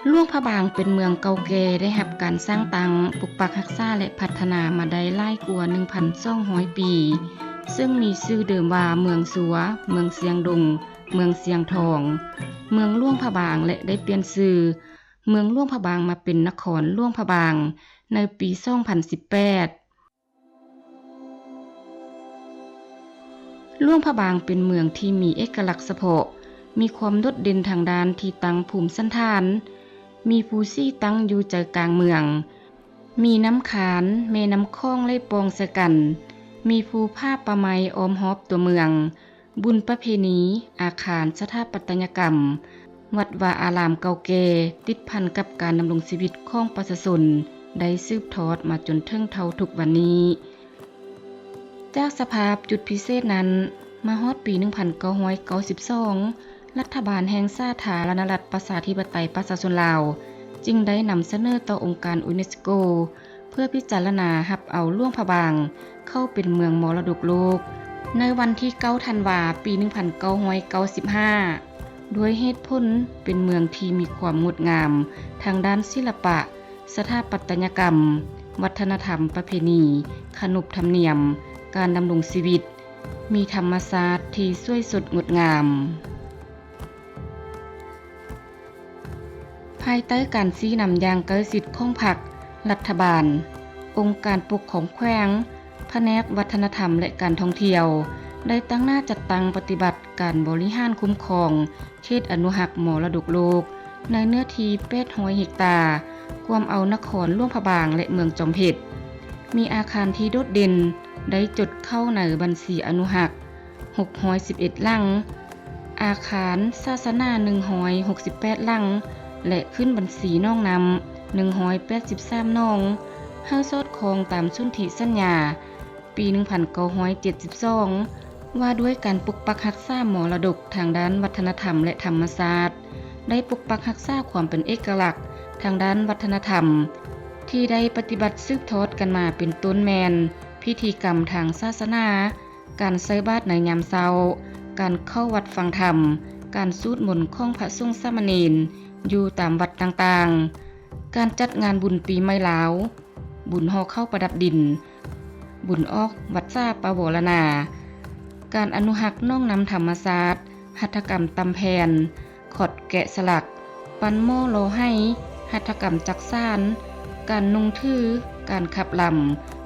ຫຼວງພະບາງເປັນເມືອງເກົ່າແກ່ ໄດ້ຮັບການສ້າງຕັ້ງ, ປົກປັກຮັກສາ ແລະ ພັດທະນາມາໄດ້ຫຼາຍກວ່າໜຶ່ງພັນສອງຮ້ອຍປີ, ເຊິ່ງມີຊື່ເດີມວ່າເມືອງສັວ, ເມືອງຊຽງດົງ, ເມືອງຊຽງທອງ, ເມືອງຫຼວງພະບາງ ແລະ ໄດ້ປ່ຽນຊື່ເມືອງຫຼວງພະບາງມາເປັນນະຄອນຫຼວງພະບາງໃນປີສອງພັນສິບແປດ. ຫຼວງພະບາງເປັນເມືອງທີ່ມີເອກະລັກສະເພາະ, ມີຄວາມໂດດເດັ່ນທາງດ້ານທີ່ຕັ້ງພູມສັນຖານ, ມີພູສີຕັ້ງຢູ່ໃຈກາງເມືອງ, ມີນ້ຳຄານ, ແມ່ນ້ຳຂອງໄຫຼປ່ອງໃສ່ກັນ, ມີພູຜາປ່າໄມ້ອ້ອມຮອບຕົວເມືອງ, ບຸນປະເພນີ, ອາຄານສະຖາປັດຕະຍະກຳ, ວັດວາອາລາມເກົ່າແກ່ ຕິດພັນກັບການດຳລົງຊີວິດຂອງປະຊາຊົນ ໄດ້ສືບທອດມາຈົນເຖິງເທົ່າທຸກວັນນີ້. ຈາກສະພາບຈຸດພິເສດນັ້ນ, ມາຮອດປີໜຶ່ງພັນເກົ້າຮ້ອຍເກົ້າສິບສອງ ລັດຖະບານແຫ່ງສາທາລະນະລັດປະຊາທິປະໄຕປະຊາຊົນລາວ ຈຶ່ງໄດ້ນຳສະເໜີຕໍ່ອົງການຢູເນສໂກ ເພື່ອພິຈາລະນາຮັບເອົາຫຼວງພະບາງເຂົ້າເປັນເມືອງມໍລະດົກໂລກ ໃນວັນທີເກົ້າທັນວາ ປີໜຶ່ງພັນເກົ້າຮ້ອຍເກົ້າສິບຫ້າ ດ້ວຍເຫດຜົນເປັນເມືອງທີ່ມີຄວາມງົດງາມທາງດ້ານສິລະປະ, ສະຖາປັດຕະຍະກຳ, ວັດທະນະທຳ, ປະເພນີ, ຂະໜົບທຳນຽມ, ການດຳລົງຊີວິດ, ມີທຳມະຊາດທີ່ສວຍສົດງົດງາມ. ພາຍໃຕ້ການຊີ້ນຳຢ່າງໃກ້ຊິດຂອງພັກ, ລັດຖະບານ, ອົງການປົກຄອງແຂວງ, ພະແນກວັດທະນະທຳ ແລະ ການທ່ອງທ່ຽວ ໄດ້ຕັ້ງໜ້າຈັດຕັ້ງປະຕິບັດການບໍລິຫານຄຸ້ມຄອງເຂດອະນຸຮັກມໍລະດົກໂລກ ໃນເນື້ອທີ່ແປດຮ້ອຍເຮັກຕາ, ກວມເອົານະຄອນຫຼວງພະບາງ ແລະ ເມືອງຈອມເພັດ. ມີອາຄານທີ່ໂດດເດັ່ນ ໄດ້ຈົດເຂົ້າໃນບັນຊີອະນຸຮັກ ຫົກຮ້ອຍສິບເອັດຫຼັງ, ອາຄານສາສະໜາ ໜຶ່ງຮ້ອຍຫົກສິບແປດຫຼັງ ແລະ ຂຶ້ນບັນຊີໜອງນ້ຳ ໜຶ່ງຮ້ອຍແປດສິບສາມໜອງ ໃຫ້ສອດຄ່ອງຕາມສົນທິສັນຍາປີໜຶ່ງພັນເກົ້າຮ້ອຍເຈັດສິບສອງ ວ່າດ້ວຍການປົກປັກຮັກສາມໍລະດົກທາງດ້ານວັດທະນະທຳ ແລະ ທຳມະຊາດ, ໄດ້ປົກປັກຮັກສາຄວາມເປັນເອກະລັກທາງດ້ານວັດທະນະທຳ ທີ່ໄດ້ປະຕິບັດສືບທອດກັນມາ ເປັນຕົ້ນແມ່ນພິທີກຳທາງສາສະໜາ, ການໃສ່ບາດໃນຍາມເຊົ້າ, ການເຂົ້າວັດຟັງທຳ, ການສູດມົນຂອງພະສົງສາມະເນນຢູ່ຕາມວັດຕ່າງໆ, ການຈັດງານບຸນປີໃໝ່ລາວ, ບຸນຫໍ່ເຂົ້າປະດັບດິນ, ບຸນອອກວັດສາປະວໍລະນາ, ການອະນຸຮັກໜອງນ້ຳທຳມະຊາດ, ຫັດຖະກຳຕ່ຳແຜ່ນ, ຂອດແກະສະຫຼັກ, ປັ້ນໝໍ້ຫຼໍ່ໄຫ, ຫັດຖະກຳຈັກສານ, ການນຸ່ງຖື, ການຂັບລຳ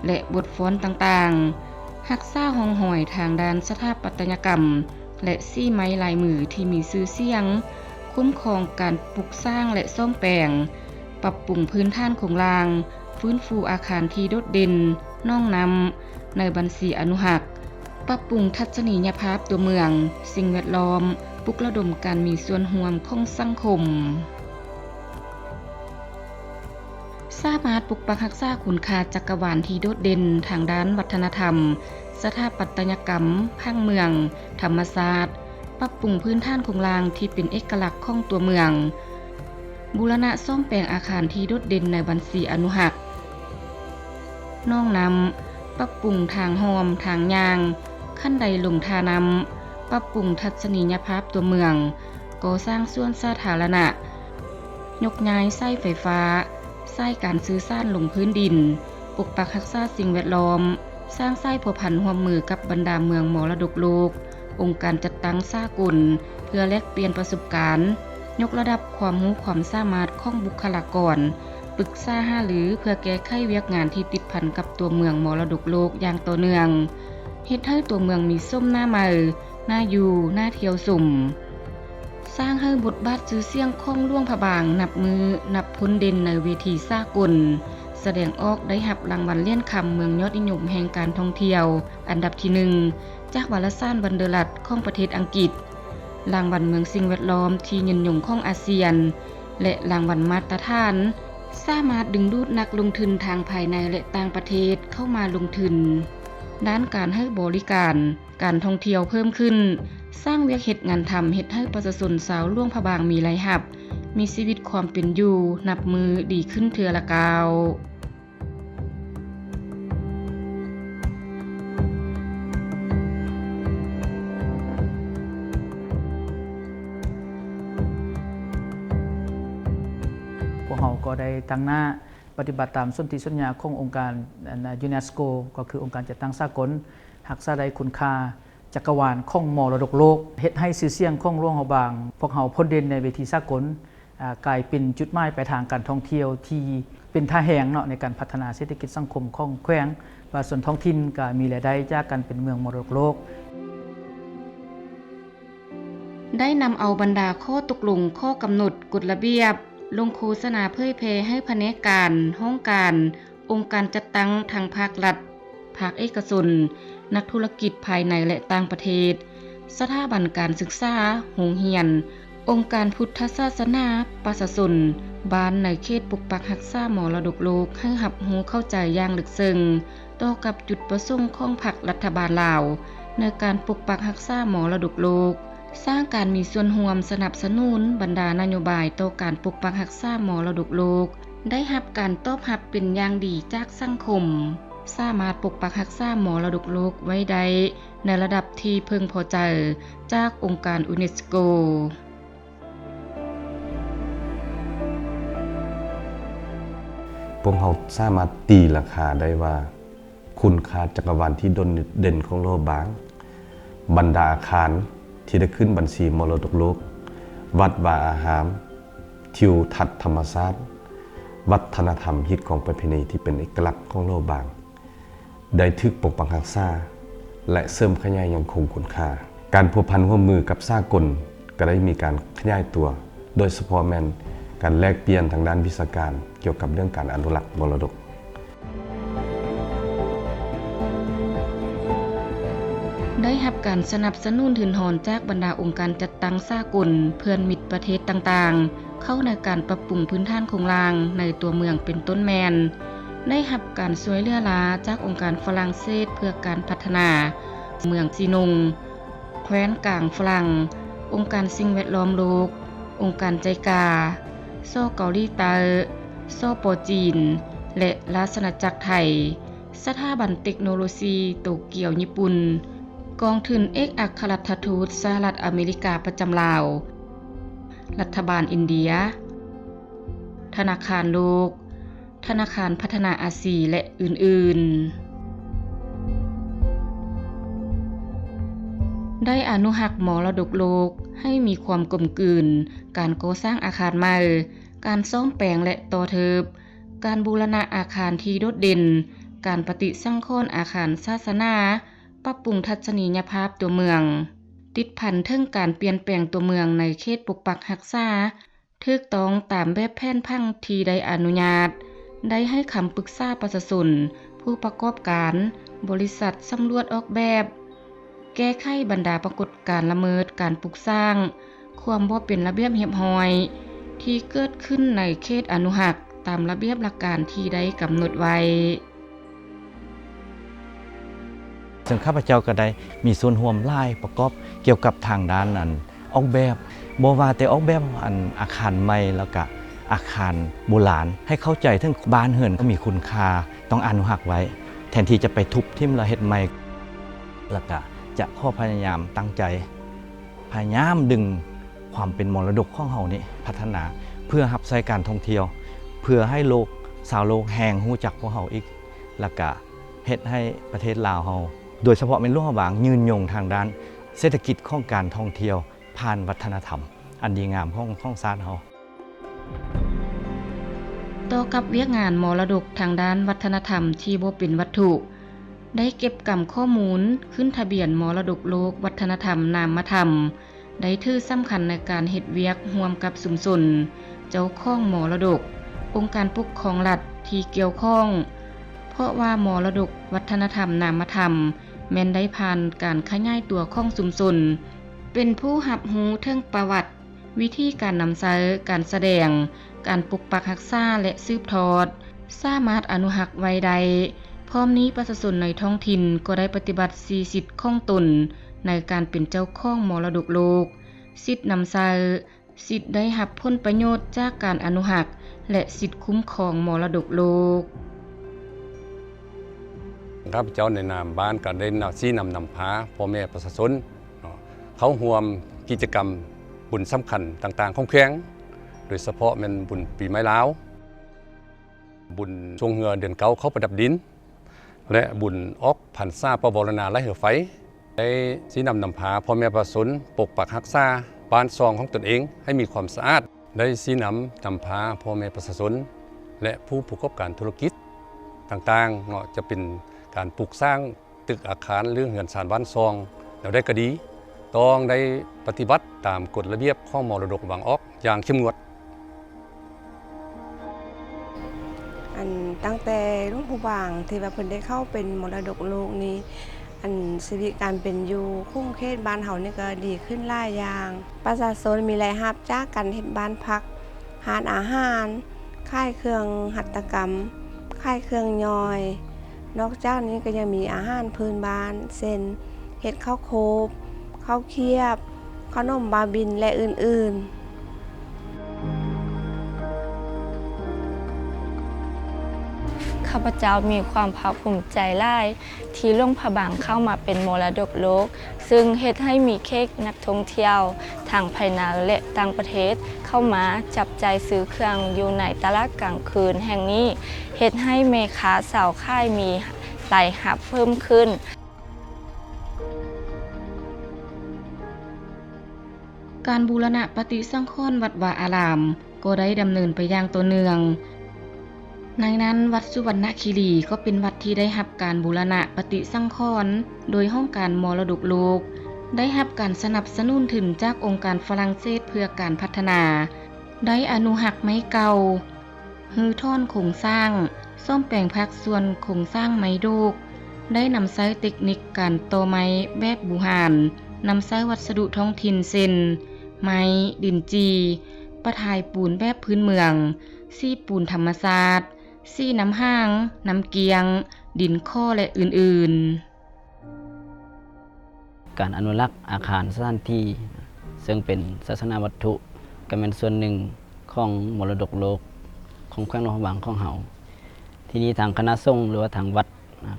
ແລະ ບົດຟ້ອນຕ່າງໆ, ຮັກສາຮ່ອງຮອຍທາງດ້ານສະຖາປັດຕະຍະກຳ ແລະ ສີໄມ້ລາຍມືທີ່ມີຊື່ສຽງ, ຄຸ້ມຄອງການປຸກສ້າງ ແລະ ສ້ອມແປງ, ປັບປຸງພື້ນຖານໂຄງລ່າງ, ຟື້ນຟູອາຄານທີ່ໂດດເດັ່ນ, ໜອງນ້ຳ, ໃນບັນຊີອະນຸຮັກ, ປັບປຸງທັດສະນີຍະພາບຕົວເມືອງ, ສິ່ງແວດລ້ອມ, ປຸກລະດົມການມີສ່ວນຮ່ວມຂອງສັງຄົມ. ສາມາດປົກປັກຮັກສາຄຸນຄ່າຈັກກະວານທີ່ໂດເດັ່ນທາງດ້ານວັດທະນະທຳ, ສະຖາປັດຕະຍະກຳ, ຜັງເມືອງ, ທຳມະຊາດ, ປັບປຸງພື້ນຖານໂຄງລ່າງທີ່ເປັນເອກະລັກຂອງຕົວເມືອງ, ບູລະນະສ້ອມແປງອາຄານທີ່ໂດດເດັ່ນໃນບັນຊີອະນຸຮັກ, ໜອງນ້ຳ, ປັບປຸງທາງຮ່ອມ, ທາງຍ່າງ, ຂັ້ນໄດລົງທ່ານ້ຳ, ປັບປຸງທັດສະນີຍະພາບຕົວເມືອງ, ກໍ່ສ້າງສວນສາທາລະນະ, ຍົກຍ້າຍສາຍໄຟຟ້າ, ສາຍການສື່ສານລົງພື້ນດິນ, ປົກປັກຮັກສາສິ່ງແວດລ້ອມ, ສ້າງສາຍພົວພັນຮ່ວມມືກັບບັນດາເມືອງມໍລະດົກໂລກ, ອົງການຈັດຕັ້ງສາກົນ ເພື່ອແລກປ່ຽນປະສົບການ, ຍົກລະດັບຄວາມຮູ້ຄວາມສາມາດຂອງບຸກຄະລາກອນ, ປຶກສາຫາລືເພື່ອແກ້ໄຂວຽກງານທີ່ຕິດພັນກັບຕົວເມືອງມໍລະດົກໂລກຢ່າງຕໍ່ເນື່ອງ, ເຮັດໃຫ້ຕົວເມືອງມີໂສມໜ້າໃໝ່, ໜ້າຢູ່, ໜ້າທ່ຽວຊົມ. ສ້າງໃຫ້ບົດບາດຊື່ສຽງຂອງຫຼວງພະບາງນັບມື້ນັບພົ້ນເດັ່ນໃນເວທີສາກົນ, ສະແດງອອກໄດ້ຮັບລາງວັນຫຼຽນຄຳເມືອງຍອດນິຍົມແຫ່ງການທ່ອງທ່ຽວອັນດັບທີໜຶ່ງ ຈາກວາລະສານວັນເດີລັດຂອງປະເທດອັງກິດ, ລາງວັນເມືອງສິ່ງແວດລ້ອມທີ່ຍືນຍົງຂອງອາຊຽນ ແລະ ລາງວັນມາດຕະຖານ, ສາມາດດຶງດູດນັກລົງທຶນທັງພາຍໃນ ແລະ ຕ່າງປະເທດເຂົ້າມາລົງທຶນ ດ້ານການໃຫ້ບໍລິການ ການທ່ອງທ່ຽວເພີ່ມຂຶ້ນ, ສ້າງວຽກເຮັດງານທຳ ເຮັດໃຫ້ປະຊາຊົນຊາວຫຼວງພະບາງມີລາຍຮັບ, ມີຊີວິດຄວາມເປັນຢູ່ນັບມື້ດີຂຶ້ນເທື່ອລະກ້າວ. ເຮົາກໍໄດ້ຕັ້ງໜ້າປະຕິບັດຕາມສົນທິສັນຍາຂອງອົງການ ອັນ ຢູເນສໂກ ກໍຄືອົງການຈັດຕັ້ງສາກົນ ຮັກສາໄດ້ຄຸນຄ່າຈັກກະວານຂອງມໍລະດົກໂລກ, ເຮັດໃຫ້ຊື່ສຽງຂອງຫຼວງພະບາງ ພວກເຮົາພົ້ນເດັ່ນໃນເວທີສາກົນ ອາ ກາຍເປັນຈຸດໝາຍປາຍທາງການທ່ອງທ່ຽວທີ່ເປັນທ່າແຮງເນາະ ໃນການພັດທະນາເສດຖະກິດສັງຄົມຂອງແຂວງ, ປະຊາຊົນທ້ອງຖິ່ນກໍມີລາຍໄດ້ຈາກການເປັນເມືອງມໍລະດົກໂລກ. ໄດ້ນຳເອົາບັນດາຂໍ້ຕົກລົງ, ຂໍ້ກຳນົດ, ກົດລະບຽບ, ລົງໂຄສະນາເຜີຍແຜ່ໃຫ້ພະແນກການ, ຫ້ອງການ, ອົງການຈັດຕັ້ງທັງພາກລັດ, ພາກເອກະຊົນ, ນັກທຸລະກິດພາຍໃນ ແລະ ຕ່າງປະເທດ, ສະຖາບັນການສຶກສາ, ໂຮງຮຽນ, ອົງການພຸດທະສາສະໜາ, ປະຊາຊົນ, ບ້ານໃນເຂດປົກປັກຮັກສາມໍລະດົກໂລກ ໃຫ້ຮັບຮູ້ເຂົ້າໃຈຢ່າງເລິກເຊິ່ງຕໍ່ກັບຈຸດປະສົງຂອງພັກລັດຖະບານລາວ ໃນການປົກປັກຮັກສາມໍລະດົກໂລກ, ສ້າງການມີສ່ວນຮ່ວມສະໜັບສະໜູນບັນດານະໂຍບາຍຕໍ່ການປົກປັກຮັກສາມໍລະດົກໂລກ ໄດ້ຮັບການຕອບຮັບເປັນຢ່າງດີຈາກສັງຄົມ, ສາມາດປົກປັກຮັກສາມໍລະດົກໂລກໄວ້ໄດ້ໃນລະດັບທີ່ເພິ່ງພໍໃຈຈາກອົງການຢູເນສໂກ. ພວກເຮົາສາມາດຕີລາຄາໄດ້ວ່າ ຄຸນຄ່າຈັກກະວານທີ່ໂດດເດັ່ນຂອງຫຼວງພະບາງ, ບັນດາອາຄານທີ່ໄດ້ຂຶ້ນບັນຊີມໍລະດົກໂລກ, ວັດວາອາຮາມ, ທິວທັດທຳມະຊາດ, ວັດທະນະທຳ, ຮີດຄອງປະເພນີທີ່ເປັນເອກະລັກຂອງຫຼວງພະບາງ ໄດ້ຖືກປົກປັກຮັກສາ ແລະ ເສີມຂະຫຍາຍຍັງຄົງຄຸນຄ່າ. ການພົວພັນຮ່ວມມືກັບສາກົນກໍໄດ້ມີການຂະຫຍາຍຕົວ, ໂດຍສະເພາະແມ່ນການແລກປ່ຽນທາງດ້ານວິຊາການກ່ຽວກັບເລື່ອງການອະນຸລັກມໍລະດົກ. ໄດ້ຮັບການສະໜັບສະໜູນທຶນຮອນຈາກບັນດາອົງການຈັດຕັ້ງສາກົນ, ເພື່ອນມິດປະເທດຕ່າງໆ ເຂົ້າໃນການປັບປຸງພື້ນຖານໂຄງລ່າງໃນຕົວເມືອງ ເປັນຕົ້ນແມ່ນ ໄດ້ຮັບການຊ່ວຍເຫຼືອລາຈາກອົງການຝຣັ່ງເສດເພື່ອການພັດທະນາເມືອງຊີນົງ, ແຂວງກາງຝຣັ່ງ, ອົງການສິ່ງແວດລ້ອມໂລກ, ອົງການໄຈກາ, ສ ເກົາຫຼີໃຕ້, ສປ ຈີນ ແລະ ລາຊະອານາຈັກໄທ, ສະຖາບັນເຕັກໂນໂລຊີໂຕກຽວຍີ່ປຸ່ນ, ກອງທຶນເອກອັກຄະລັດຖະທູດສະຫະລັດອາເມລິກາປະຈຳລາວ, ລັດຖະບານອິນເດຍ, ທະນາຄານໂລກ, ທະນາຄານພັດທະນາອາຊີ ແລະ ອື່ນໆ. ໄດ້ອະນຸຮັກມໍລະດົກໂລກໃຫ້ມີຄວາມກົມກືນ, ການກໍ່ສ້າງອາຄານໃໝ່, ການສ້ອມແປງ ແລະ ຕໍ່ເທີບ, ການບູລະນະອາຄານທີ່ໂດດເດັ່ນ, ການປະຕິສັງຂອນອາຄານສາສະໜາ, ປັບປຸງທັດສະນີຍະພາບຕົວເມືອງ, ຕິດພັນເຖິງການປ່ຽນແປງຕົວເມືອງໃນເຂດປົກປັກຮັກສາ ຖືກຕ້ອງຕາມແບບແຜນຜັງທີ່ໄດ້ອະນຸຍາດ, ໄດ້ໃຫ້ຄຳປຶກສາປະຊາຊົນ, ຜູ້ປະກອບການ, ບໍລິສັດສຳຫຼວດອອກແບບ, ແກ້ໄຂບັນດາປາກົດການລະເມີດການປຸກສ້າງ, ຄວາມບໍ່ເປັນລະບຽບຮຽບຮ້ອຍ ທີ່ເກີດຂຶ້ນໃນເຂດອະນຸຮັກຕາມລະບຽບຫຼັກການທີ່ໄດ້ກຳນົດໄວ້. ເຊິ່ງຂ້າພະເຈົ້າກໍໄດ້ມີສ່ວນຮ່ວມຫຼາຍປະກອບກ່ຽວກັບທາງດ້ານອັນອອກແບບ, ບໍ່ວ່າແຕ່ອອກແບບອັນອາຄານໃໝ່ ແລ້ວກະອາຄານໂບລານ ໃຫ້ເຂົ້າໃຈເຖິງບ້ານເຮືອນກໍມີຄຸນຄ່າ ຕ້ອງອະນຸຮັກໄວ້ ແທນທີ່ຈະໄປທຸບຖິ້ມແລ້ວເຮັດໃໝ່. ແລ້ວກະຈະຂໍພະຍາຍາມຕັ້ງໃຈ ພະຍາຍາມດຶງຄວາມເປັນມໍລະດົກຂອງເຮົານີ້ພັດທະນາ ເພື່ອຮັບໃຊ້ການທ່ອງທ່ຽວ ເພື່ອໃຫ້ໂລກ ຊາວໂລກແຮ່ງຮູ້ຈັກພວກເຮົາອີກ ແລ້ວກະເຮັດໃຫ້ປະເທດລາວເຮົາ ໂດຍສະເພາະແມ່ນຫຼວງພະບາງ ຍືນຍົງທາງດ້ານເສດຖະກິດຂອງການທ່ອງທ່ຽວ ຜ່ານວັດທະນະທຳອັນດີງາມຂອງ ຂອງຊາດເຮົາ. ຕໍ່ກັບວຽກງານມໍລະດົກທາງດ້ານວັດທະນະທຳທີ່ບໍ່ເປັນວັດຖຸ ໄດ້ເກັບກຳຂໍ້ມູນຂຶ້ນທະບຽນມໍລະດົກໂລກວັດທະນະທຳນາມມະທຳ ໄດ້ຖືສຳຄັນໃນການເຮັດວຽກຮ່ວມກັບຊຸມຊົນ, ເຈົ້າຂອງມໍລະດົກ, ອົງການປົກຄອງລັດທີ່ກ່ຽວຂ້ອງ, ເພາະວ່າມໍລະດົກວັດທະນະທຳນາມມະທຳ ແມ່ນໄດ້ຜ່ານການຂະຫຍາຍຕົວຂອງຊຸມຊົນ, ເປັນຜູ້ຮັບຮູ້ເຖິງປະຫວັດ, ວິທີການນຳໃຊ້, ການສະແດງ, ການປົກປັກຮັກສາ ແລະ ສືບທອດ, ສາມາດອະນຸຮັກໄວ້ໄດ້. ພ້ອມນີ້ປະຊາຊົນໃນທ້ອງຖິ່ນກໍໄດ້ປະຕິບັດສີ່ສິດຂອງຕົນໃນການເປັນເຈົ້າຂອງມໍລະດົກໂລກ, ສິດນຳໃຊ້, ສິດໄດ້ຮັບຜົນປະໂຫຍດຈາກການອະນຸຮັກ ແລະ ສິດຄຸ້ມຄອງມໍລະດົກໂລກ. ຂ້າພະເຈົ້າໃນນາມບ້ານກໍໄດ້ນຳ ຊີ້ນຳນຳພາພໍ່ແມ່ປະຊາຊົນເນາະ ເຂົ້າຮ່ວມກິດຈະກຳບຸນສຳຄັນຕ່າງໆຂອງແຂວງ ໂດຍສະເພາະແມ່ນບຸນປີໃໝ່ລາວ ບຸນຊ່ວງເຮືອເດືອນເກົ້າເຂົ້າປະດັບດິນ ແລະ ບຸນອອກພັນສາປະວາລະນາໄລ່ເຮືອໄຟ ໄດ້ຊີ້ນຳນຳພາພໍ່ແມ່ປະຊາຊົນປົກປັກຮັກສາບ້ານຊ່ອງຂອງຕົນເອງໃຫ້ມີຄວາມສະອາດ, ໄດ້ຊີ້ນຳນຳພາພໍ່ແມ່ປະຊາຊົນ ແລະ ຜູ້ປະກອບການທຸລະກິດຕ່າງໆເນາະ ຈະເປັນການປຸກສ້າງ ຕຶກອາຄານ ຫຼື ເຮືອນຊານບ້ານຊ່ອງແນວໃດກໍດີ ຕ້ອງໄດ້ປະຕິບັດຕາມກົດລະບຽບຂອງມໍລະດົກວາງອອກຢ່າງເຂັ້ມງວດ. ອັນ ຕັ້ງແຕ່ຫຼວງພະບາງທີ່ວ່າເພິ່ນໄດ້ເຂົ້າເປັນມໍລະດົກໂລກນີ້ ອັນ ຊີວິດການເປັນຢູ່ຂົງເຂດບ້ານເຮົານີ້ກໍດີຂຶ້ນຫຼາຍຢ່າງ. ປະຊາຊົນມີລາຍຮັບຈາກການເຮັດບ້ານພັກ, ຮ້ານອາຫານ, ຂາຍເຄື່ອງຫັດຖະກຳ, ຂາຍເຄື່ອງຍ່ອຍ. ນອກຈາກນີ້ກໍຍັງມີອາຫານພື້ນບ້ານ ເຊັ່ນ ເຫັດເຂົ້າໂຄບ, ເຂົ້າຄຽບ, ເຂົ້າໜົມບາບິນ ແລະ ອື່ນໆ. ຂ້າພະເຈົ້າມີຄວາມພາກພູມໃຈຫຼາຍ ທີ່ຫຼວງພະບາງເຂົ້າມາເປັນມໍລະດົກໂລກ, ຊຶ່ງເຮັດໃຫ້ມີແຂກນັກທ່ອງທ່ຽວທັງພາຍໃນ ແລະ ຕ່າງປະເທດເຂົ້າມາຈັບຈ່າຍຊື້ເຄື່ອງຢູ່ໃນຕະຫຼາດກາງຄືນແຫ່ງນີ້, ເຮັດໃຫ້ແມ່ຄ້າຊາວຂາຍມີລາຍຮັບເພີ່ມຂຶ້ນ. ການບູລະນະປະຕິສັງຂອນວັດວາອາລາມກໍໄດ້ດຳເນີນໄປຢ່າງຕໍ່ເນື່ອງ. ໃນນັ້ນ ວັດສຸວັນນະຄີລີກໍເປັນວັດທີ່ໄດ້ຮັບການບູລະນະປະຕິສັງຂອນໂດຍຫ້ອງການມໍລະດົກໂລກ, ໄດ້ຮັບການສະໜັບສະໜູນທຶນຈາກອົງການຝຣັ່ງເສດເພື່ອການພັດທະນາ, ໄດ້ອະນຸຮັກໄມ້ເກົ່າ, ຮື້ຖອນໂຄງສ້າງ, ສ້ອມແປງພາກສ່ວນໂຄງສ້າງໄມ້ໂດກ, ໄດ້ນຳໃຊ້ເຕັກນິກການຕໍ່ໄມ້ແບບບູຮານ, ນຳໃຊ້ວັດສະດຸທ້ອງຖິ່ນເຊັ່ນ ໄມ້, ດິນຈີ່, ປະທາຍປູນແບບພື້ນເມືອງ, ສີປູນທຳມະຊາດ, ສີນ້ຳຫາງ, ນ້ຳກ້ຽງ, ດິນຂໍ ແລະ ອື່ນໆ. ການອະນຸລັກອາຄານສະຖານທີ່ ເຊິ່ງເປັນສາສະນະວັດຖຸ ກໍແມ່ນສ່ວນໜຶ່ງຂອງມໍລະດົກໂລກຂອງແຂວງຫຼວງພະບາງຂອງເຮົາ. ທີນີ້ທາງຄະນະສົງ ຫຼືວ່າທາງວັດ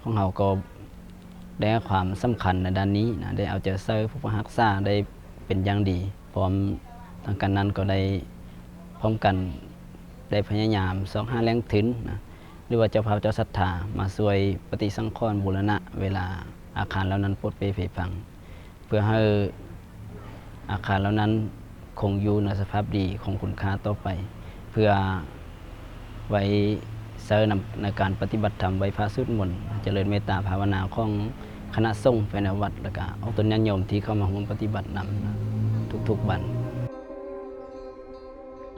ຂອງເຮົາກໍໄດ້ໃຫ້ຄວາມສຳຄັນໃນດ້ານນີ້ນະ, ໄດ້ເອົາໃຈໃສ່ປົກປັກຮັກສາໄດ້ເປັນຢ່າງດີ, ພ້ອມທາງການນັ້ນກໍໄດ້ພ້ອມກັນ ໄດ້ພະຍາຍາມຊອກຫາແຫຼ່ງທຶນນະ ຫຼືວ່າເຈົ້າພາບເຈົ້າສັດທາມາຊ່ວຍປະຕິສັງຂອນບູລະນະເວລາອາຄານເຫຼົ່ານັ້ນປົດເປຜຸພັງ ເພື່ອໃຫ້ອາຄານເຫຼົ່ານັ້ນຄົງຢູ່ໃນສະພາບດີຄົງຄຸນຄ່າຕໍ່ໄປ ເພື່ອໄວ້ໃຊ້ນຳໃນການປະຕິບັດທຳ ໄຫວ້ພະ ສູດມົນ ຈະເລີນເມດຕາພາວະນາຂອງຄະນະສົງພາຍໃນວັດ ແລ້ວກະອອກຕົນຍາດໂຍມທີ່ເຂົ້າມາຮ່ວມປະຕິບັດນຳທຸກໆວັນ.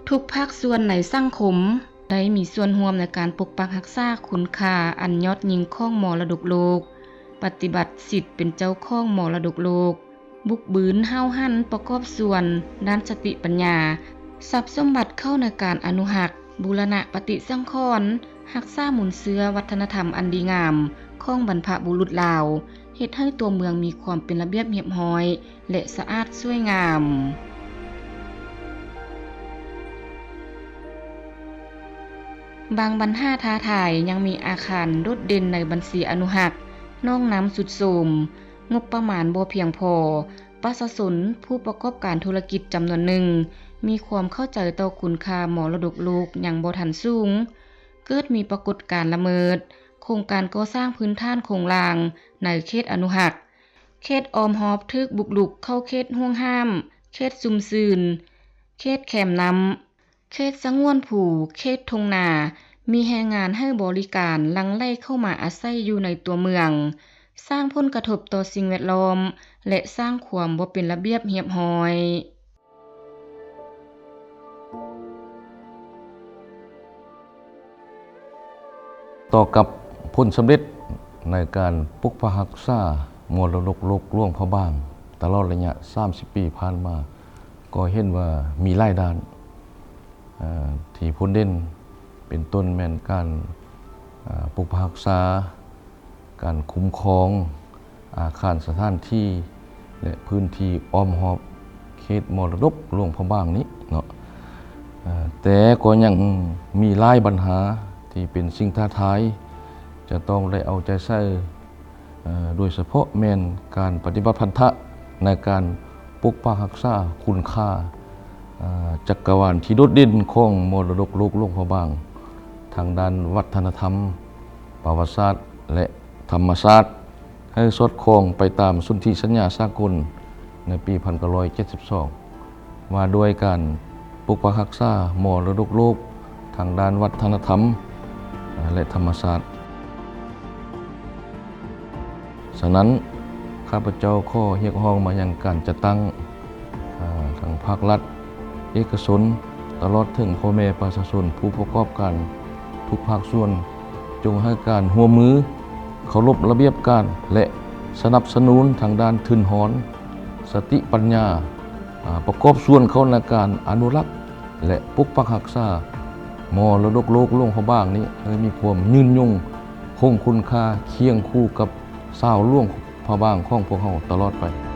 ທຸກພາກສ່ວນໃນສັງຄົມ ໄດ້ມີສ່ວນຮ່ວມໃນການປົກປັກຮັກສາຄຸນຄ່າອັນຍອດຍິ່ງຂອງມໍລະດົກໂລກ, ປະຕິບັດສິດເປັນເຈົ້າຂອງມໍລະດົກໂລກ, ບຸກບືນຫ້າວຫັນປະກອບສ່ວນດ້ານສະຕິປັນຍາ, ຊັບສົມບັດເຂົ້າໃນການອະນຸຮັກ, ບູລະນະປະຕິສັງຂອນ, ຮັກສາມູນເຊື້ອວັດທະນະທຳອັນດີງາມຂອງບັນພະບຸລຸດລາວ, ເຮັດໃຫ້ຕົວເມືອງມີຄວາມເປັນລະບຽບຮຽບຮ້ອຍ ແລະ ສະອາດສວຍງາມ. ບາງບັນຫາທ້າທາຍຍັງມີອາຄານໂດດເດັ່ນໃນບັນຊີອະນຸຮັກ, ໜອງນ້ຳຊຸດໂຊມ, ງົບປະມານບໍ່ພຽງພໍ, ປະຊາຊົນຜູ້ປະກອບການທຸລະກິດຈຳນວນໜຶ່ງ ມີຄວາມເຂົ້າໃຈຕໍ່ຄຸນຄ່າມໍລະດົກໂລກຍັງບໍ່ທັນສູງ, ເກີດມີປາກົດການລະເມີດໂຄງການກໍ່ສ້າງພື້ນຖານໂຄງລ່າງໃນເຂດອະນຸຮັກ, ເຂດອ້ອມຮອບຖືກບຸກລຸກເຂົ້າເຂດຫ່ວງຫ້າມ, ເຂດຊຸ່ມຊື່ນ, ເຂດແຄມນ້ຳ, ເຂດສະຫງວນພູ, ເຂດທົ່ງນາ, ມີແຮງງານໃຫ້ບໍລິການຫຼັ່ງໄຫຼເຂົ້າມາອາໄສຢູ່ໃນຕົວເມືອງ, ສ້າງຜົນກະທົບຕໍ່ສິ່ງແວດລ້ອມ ແລະ ສ້າງຄວາມບໍ່ເປັນລະບຽບຮຽບຮ້ອຍ. ຕໍ່ກັບຜົນສຳເລັດໃນການປົກປັກຮັກສາມໍລະດົກໂລກຫຼວງພະບາງ ຕະຫຼອດໄລຍະສາມສິບປີຜ່ານມາ, ກໍເຫັນວ່າມີຫຼາຍດ້ານ ເອີ ທີ່ພົ້ນເດັ່ນ ເປັນຕົ້ນແມ່ນການ ເອີ ປົກປັກຮັກສາ, ການຄຸ້ມຄອງອາຄານສະຖານທີ່ ແລະ ພື້ນທີ່ອ້ອມຮອບເຂດມໍລະດົກຫຼວງພະບາງນີ້ເນາະ. ເອີ ແຕ່ກໍຍັງມີຫຼາຍບັນຫາທີ່ເປັນສິ່ງທ້າທາຍ ຈະຕ້ອງໄດ້ເອົາໃຈໃສ່ ເອີ ໂດຍສະເພາະແມ່ນການປະຕິບັດພັນທະໃນການປົກປັກຮັກສາຄຸນຄ່າ ເອີ ຈັກກະວານທີ່ໂດດເດັ່ນຂອງມໍລະດົກໂລກຫຼວງພະບາງ ທາງດ້ານວັດທະນະທຳ, ປະຫວັດສາດ ແລະ ທຳມະຊາດ ໃຫ້ສອດຄ່ອງໄປຕາມສົນທິສັນຍາສາກົນໃນປີພັນເກົ້າຮ້ອຍເຈັດສິບສອງ ວ່າດ້ວຍການປົກປັກຮັກສາມໍລະດົກໂລກທາງດ້ານວັດທະນະທຳ ແລະ ທຳມະຊາດ. ສະນັ້ນ, ຂ້າພະເຈົ້າຂໍຮຽກຮ້ອງມາຍັງການຈັດຕັ້ງ ອາ ທັງພາກລັດ, ເອກະຊົນ, ຕະຫຼອດເຖິງພໍ່ແມ່ປະຊາຊົນຜູ້ປະກອບການທຸກພາກສ່ວນ, ຈົ່ງໃຫ້ການຮ່ວມມື, ເຄົາລົບລະບຽບການ ແລະ ສະໜັບສະໜູນທາງດ້ານທຶນຮອນ, ສະຕິປັນຍາ, ອາ ປະກອບສ່ວນເຂົ້າໃນການອະນຸລັກ ແລະ ປົກປັກຮັກສາມໍລະດົກໂລກຫຼວງພະບາງນີ້ ໃຫ້ມີຄວາມຍືນຍົງຄົງຄຸນຄ່າ ຄຽງຄູ່ກັບຊາວຫຼວງພະບາງຂອງພວກເຮົາຕະຫຼອດໄປ.